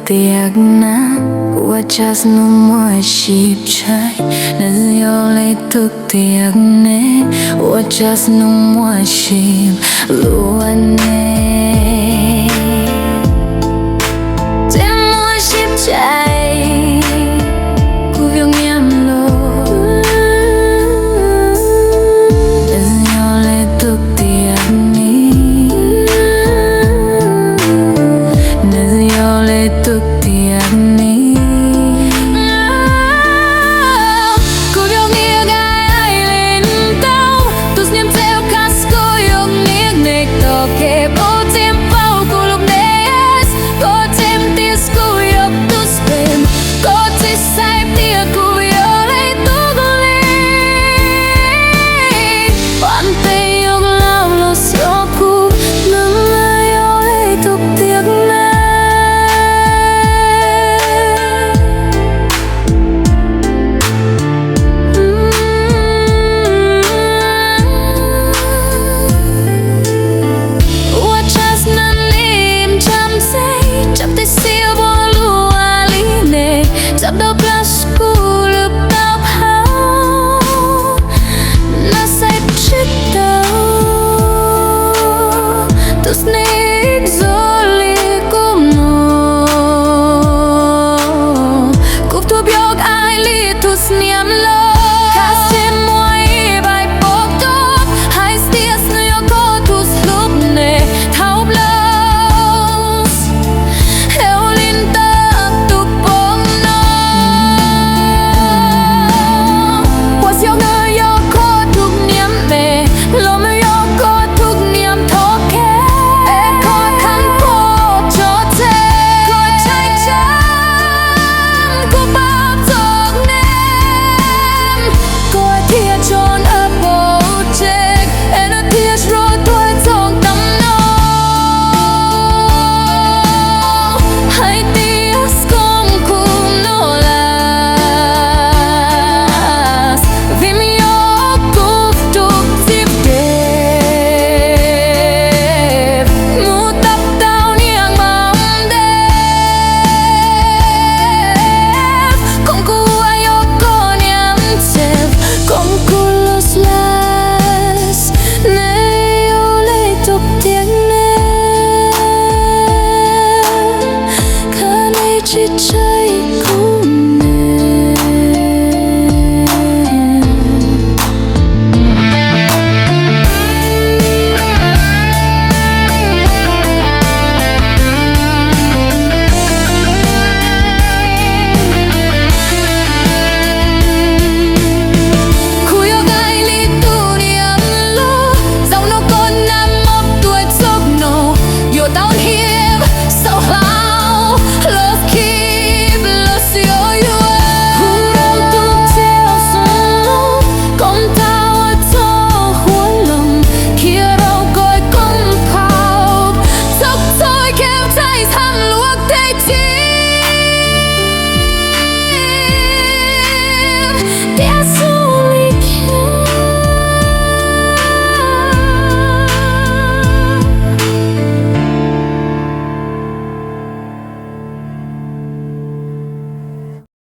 tiag na, ua cas nws muaj sib tshaib, nws yog li tus tiag ne, ua cas nws muaj sib luag ne. Tsis muaj sib tshaib, kuv yuav nyiam luag, nws yog li tus tiag ne, nws yog li tus tiag ne. Kuv yuav nyiam nkaus li ntau, tus niam ntxawm kas kuv yuav nyiam nws tau kev pub txiaj npaum kuv lub npe, koj tseem tias kuv yog tus spam, koj tsis xav tias kuv yog li tus li. Ua ntej yuav laus los xyuas kuv, nws yog li tus tiag na. Ua cas nws nim tsham xeeb, tsham tej xiab ua luaj li ne, tsham tau plas kuv lwm tau phau, nws xav tsis tau tus sneak zoo li kuv no, kuv tus piob ai li tus sniam los.